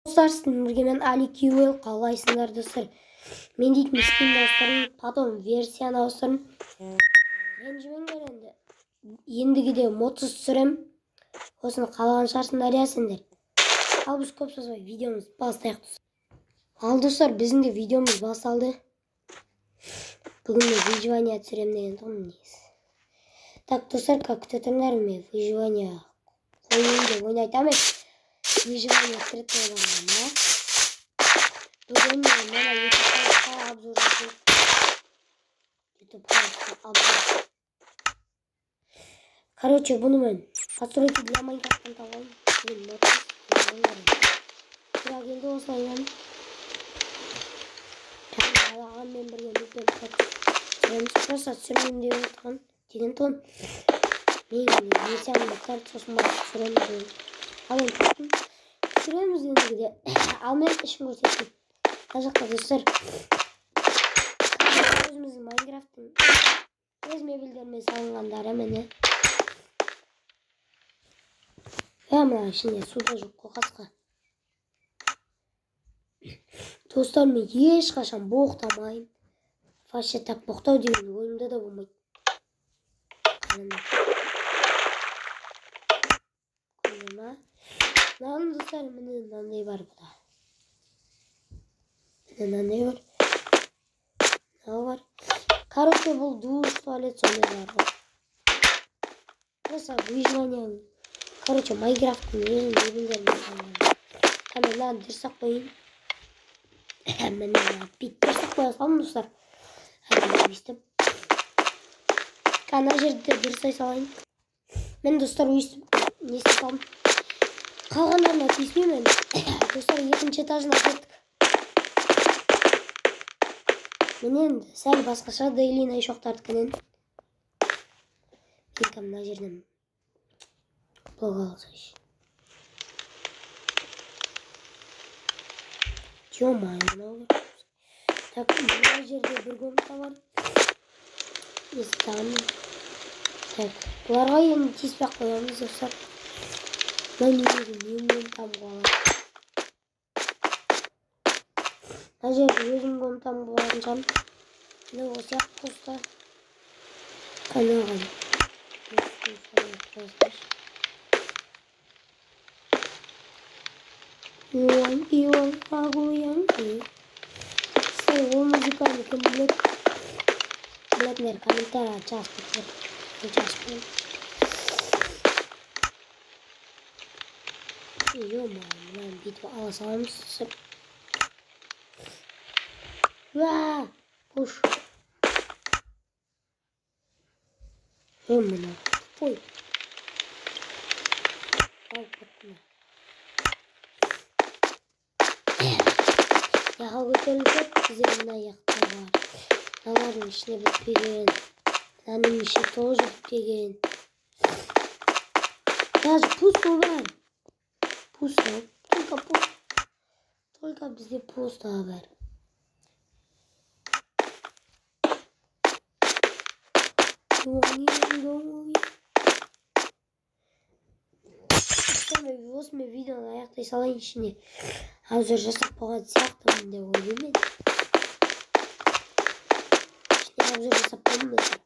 Достар, сіздермен бірге мен Али Кюэл. Қалайсыңдар, достар? Мен дейтін скинді ауыстырдым, потом версияны ауыстырдым. Ренжімеңдер енді. Ендігіде модсыз түсірем. Осыны қалаған шығарсыңдар, иә, сендер. Ал біз көп созбай видеомызды бастайық, достар. Ал достар, біздің де видеомыз басталды. Бүгін мен выживание түсірем деген тұғым негізі. Так, достар, как күте тұрыңдар, мен выживание қояйын деп ойнайтамын. Выживание открытого барғанда. Бүгін мен мына YouTube-қа обзор жасаймын. YouTube-қа обзор. Короче, бұны мен постройки для Майнкрафттан табамын. Бүгін модсыз. Тура келді осылайынан. Ағаммен бірге нүкпен түсіреміз. Просто түсірмеймін деп отырған деген тұғын. Мен версиямды тартып сосын барып түсіреміз деген. Ал енді түсіреміз ендігіде. Ал мен ішін көрсетейін. Мына жақта, достар, өзіміздің Майнкрафттың өз мебельдерімен салынғандары міне. Мына ішінде су да жоқ қой қасқа. Достар, мен ешқашан боқтамаймын. Вообще так боқтау деген ойымда да болмайды. Қараңдар. Көрдіңдер ма? Мынаның, достар, міне мынандай бар бұда. Міне мынандай бар. Мынау бар. Короче, бұл душ, туалет сондайлар ғой. Просто выживание. Короче, Майнкрафттың өзінің мебельдерімен салынған. Кәне, мынаны дұрыстап қояйын. Міне, бүйтіп дұрыстап қоя салдым, достар. Әдемі өйстіп. Ана жерді дұрыстай салайын. Мен, достар, өйстіп не істеп салдым. Қалғандарына тиіспеймін. Достар, екінші этажына кеттік. Міне енді сәл басқаша Дейли Найшоқтардікінен. Мен мына жерден блок алсайшы. Ё-моё, мынау бар. Так, мына жерде бір комната бар. Есік тағын. Так, бұларға енді тиіспей ақ қоямыз, достар. Мына негізі менің комнатам болады. Мына жерде өзім комнатам болатын шығармын. Міне осы жақ пусто. Қанаған. Ион, Ион, Агуян. Сэр, ол музыканы кім біледі? Білетіндер комментарияға жазып кетіңдер. Жазып қойын. Ё-моё, мынаны бүйтіп ала саламыз. Уа, пуш. Ой, мынау тупой. Алып кетті мына. Яға көтеріліп кетті, бізде мына жақта бар. Мыналардың ішіне бітпеген. Мынаның іші тоже бітпеген. Даже пусто бәрі. Пусто. Только пусто. Только бізде пусто бәрі. Осымен видеоны аяқтай салайын, ішіне обзор жасап болған сияқтымын деп ойлаймын. Ішіне обзор жасап болдым, достар.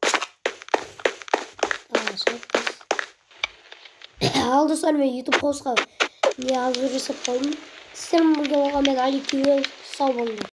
Ал достар, мен YouTube хостқа не обзор жасап болдым. Сіздермен бірге болған мен Али Кюэл. Сау болыңдар.